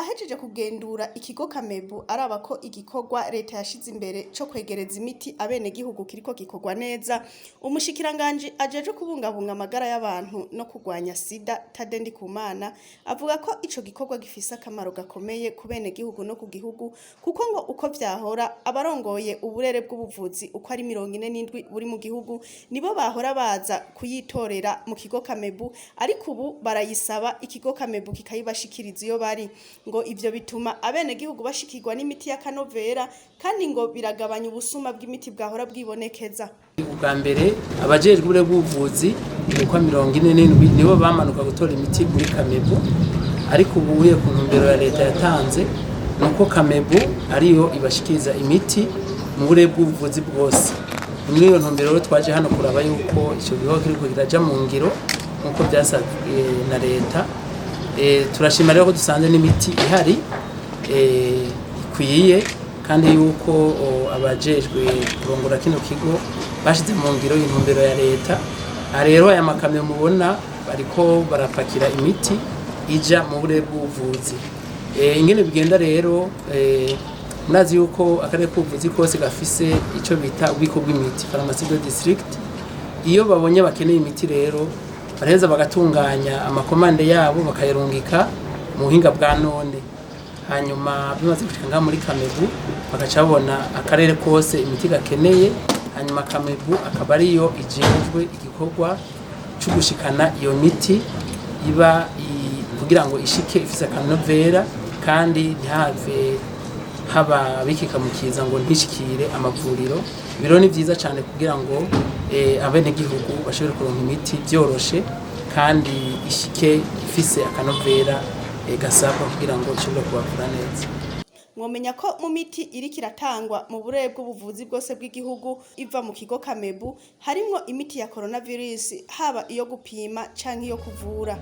Ahejeje kugendura ikigo Kamebu araba ko igikorwa leta yashize imbere co kwegereza imiti abenegihugu kiriko gikorwa neza, umushikiranganji ajejwe kubungabunga amagara y'abantu no kurwanya sida, Tade Ndikumana, avuga ko ico gikorwa gifise akamaro gakomeye ku benegihugu no ku gihugu, kuko ngo uko vyahora abarongoye uburere bw'ubuvuzi uko ari 47 buri mu gihugu nibo bahora baza kuyitorera mu kigo Kamebu, ariko ubu barayisaba ikigo Kamebu kikayibashikiriza iyo bari. Ngo ivyo bituma abenegihugu bashikirwa n'imiti y'akanovera, kandi ngo biragabanya ubusuma bw'imiti bwahora bwibonekeza. Ubwa mbere abajejwe ubure bw'ubuvuzi uko 47 nibo bamanuka gutora imiti muri Kamebu, ariko ubu uye ku ntumbero ya leta yatanze nuko Kamebu ariyo ibashikiriza imiti mu bure bw'ubuvuzi bwose. Muri iyo ntumbero rero twaje hano kuraba yuko ico gikorwa kiriko kiraja mu ngiro nkuko byasabwe na leta. Turashima rero ko dusanze n'imiti ihari ikwiye, kandi yuko abajejwe kurongora kino kigo bashize mu ngiro intumbero ya leta. Aha rero aya makamyo mubona bariko barapakira imiti ija mu burere bw'ubuvuzi. Ingene bigenda rero, murazi yuko akarere k'ubuvuzi kose gafise ico bita ububiko bw'imiti, pharmacie de district. Iyo babonye bakeneye imiti rero baraheza bagatunganya amakomande yabo, bakayarungika mu buhinga bwa none, hanyuma bimaze gushika ngaha muri Kamebu bagaca babona akarere kose imiti gakeneye, hanyuma Kamebu akaba ariyo ijejwe igikorwa co gushikana iyo miti iba kugira ngo ishike ifise akanovera, kandi ntihave haba bikikamukiza ngo ntishikire amavuriro. Ibiro ni vyiza cane kugira ngo abenegihugu bashobore kuronka imiti vyoroshe, kandi ishike ifise akanovera gasabwa kugira ngo ishobore kubavura neza. Mwomenya ko mu miti iriko iratangwa mu burere bw'ubuvuzi bwose bw'igihugu iva mu kigo Kamebu harimwo imiti ya coronavirus, haba iyo gupima canke iyo kuvura.